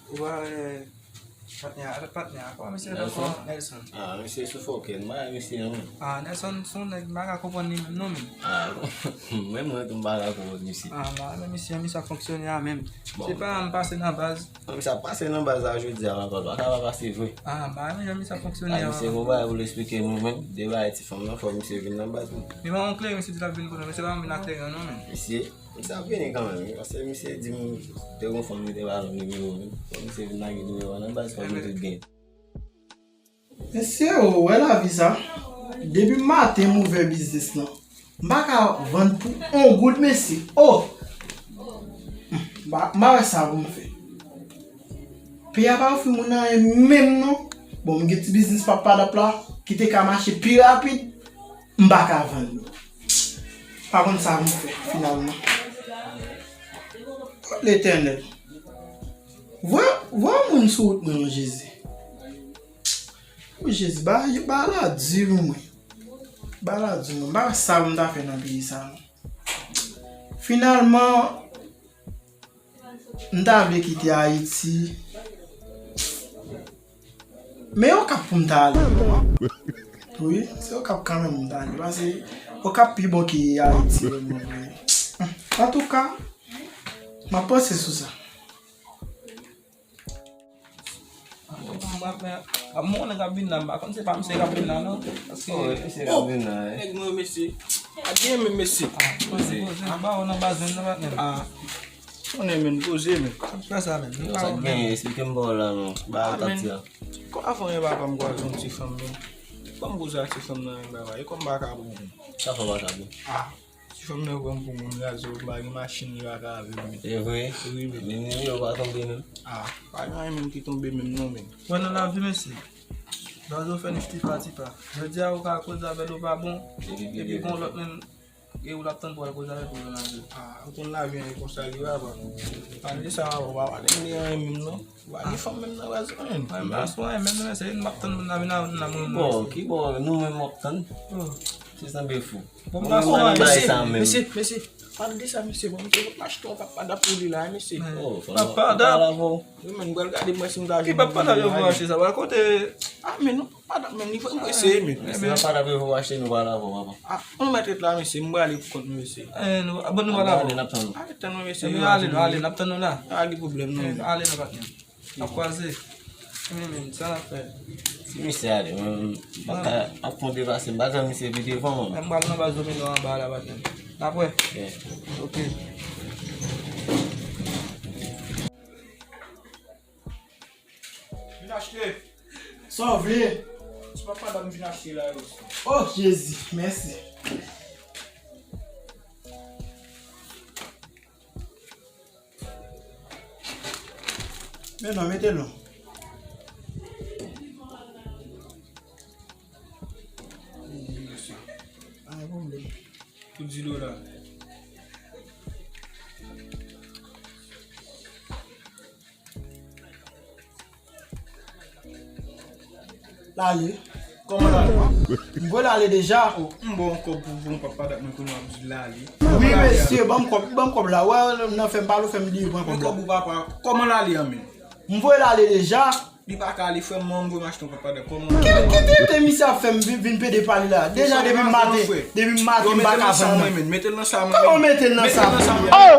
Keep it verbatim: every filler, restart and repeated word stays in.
Ou pa wè patnè a, patnè a, kòman misye rele ankò? Nelson. Ah, misye sou fòkè, m pa wè misye an menm. Ah, Nelson se yon nèg m pa ka konprann li menm non, menm. Ah, menm mwen tou m pa ka konprann misye. Ah, m pa wè misye, misye ap fonksyone a menm. Bon. Se pa m pase nan baz. Misye ap pase nan baz la jodi a ankò, pa ka pa pase vre. Ah, m pa wè jan misye ap fonksyone a. Ah, misye gon bagay pou l eksplike nou menm, de bagay ti fanm nan, fò misye vin nan baz nou. Li pa yon kleren, misye di l ap vin kote, men se pa yon vin ak kleren non, menm. Misye, misye ap vini kanmenm, wi, paske misye di m te gon fanm li te ba l nimewo li. Fò misye vin lage nimewo a nan baz, fò nou tout gen. Mesye, ou wè lavi sa? Depi maten m ouvè biznis lan, m pa ka vann pou yon goud, mesye. Oh! M pa, m pa wè sa pou m fè. Peyi a pa ofri moun anyen menm non. Bon, m gen ti biznis Papa Dap la ki te ka mache pi rapid. M pa ka vann yo. Pa konn sa pou m fè, finalman. Letènèl. Voye, voye yon moun sou wout mwen non, Jezi. O Jezi, ba, ba la di pou mwen. Ba la di mwen. M pa sa pou m ta fè nan peyi sa non. Finalman, m ta vle kite Ayiti. Men Okap pou m ta ale. Wi, se Okap kanmenm pou m ta ale. Paske Okap pi bon ke Ayiti, vre. Antouka, m ap panse sou sa. M ap, m ap, m ap, m konnen k ap vin la, m pa konn se pa misye k ap vin la non. Paske... Oh, misye k ap vin la, wi. Nèg mwen, mesye. A byen menm, mesye. Ah, poze, poze. M ba ou nan baz menm nan, patnè. Ah. Konnen, men, poze, men. Sa k fè sa, men? Yo, sa k genyen, eksplike m ba w la, non. Ba yo tati a. Kò avan yè papa m kwaze yon ti fanm, men. Ban m koze ak ti fanm nan, men, baba. E kòm m pa ka pran. Sa fè w pa ka pran? Ah, ti fanm nan pran m pou moun, gade, m pa gen machin, li pa ka avè m, men. E vre? Wi, men. Men nimewo pa tonbe, menm? Ah, pa gen anyen, menm, ki tonbe, menm, non, men. Wè, nan lavi, mesye. Baz yo fè n tipa, tipa. Jodi a, ou ka koze avè l, ou pa bon. Epi gon lòt, menm. E ou l ap tann pou al koze avèk ou nan lavi. Ah, ou konn lavi an e konsa li, papa. Pale de sa, papa, pa pale m de anyen menm non. Ou pa gen fanm menm nan baz mwen. Mwen pa sou anyen menm non, se m ap tann moun nan vin avè m nan mwen. Bon, ki bò nou menm w ap tann? Oh. Se sanble fou. Bon, m pa sou anyen. Mesye, mesye, mesye, pale de sa, mesye. Bon, m te m achte yon Papa Dap pou li la, mesye. Oh, Papa Dap. Wi, men, m pral gade mwen si m ta jwenn. Ki Papa Dap yo pou achte sa? Ba kote? Ah, men non. Padan menm li fò nou eseye, men. Mesye, nan padan pou yo achte nou pa la pou papa. Ah, nou mèt ret la, mesye, m prale pou kont mwen, mesye. Eh, nou, bon, nou pa la pou. Ale, n ap tann nou. Ale, tann mwen, mesye. Eh, ale, nou, ale, n ap tann nou la. Pa gen pwoblèm, non. Eh, ale, nou, patnè. N ap kwaze. Men, men, sa n ap fè. Si mesye ale, mwen, m pa ka ap pran depase, m pa ka mesye pi devan, mwen. M pral nan baz domino anba la, patnè. N ap wè. Yeah. Ok. Vin achte. Sa w vle? Ti papa dam vin achte la yo. Oh, Jezi, mèsi. Men non, mete non. Pa gen pwoblèm. Pou di dola. L ale. Kòman l ale? M voye l ale deja. Oh, m ba w yon kòb pou, pou yon papa dat mwen kounye a w ap di l ale. Wi, mesye, ban m kòb, ban m kòb la. Wè, nan fè m pale, w fè m bliye pran kòb la. Kòb ou papa, kòman l ale an menm? M voye l ale deja. Li pa ka ale, frè m, mwen m voye m achte yon papa dat. Kòman? Ki, ki tenten misye ap fè m vin, vin pede pale la? Deja depi maten, depi maten m pa ka vann nan. Mete l nan sa mwen. Kòman mete l nan sa? Oh!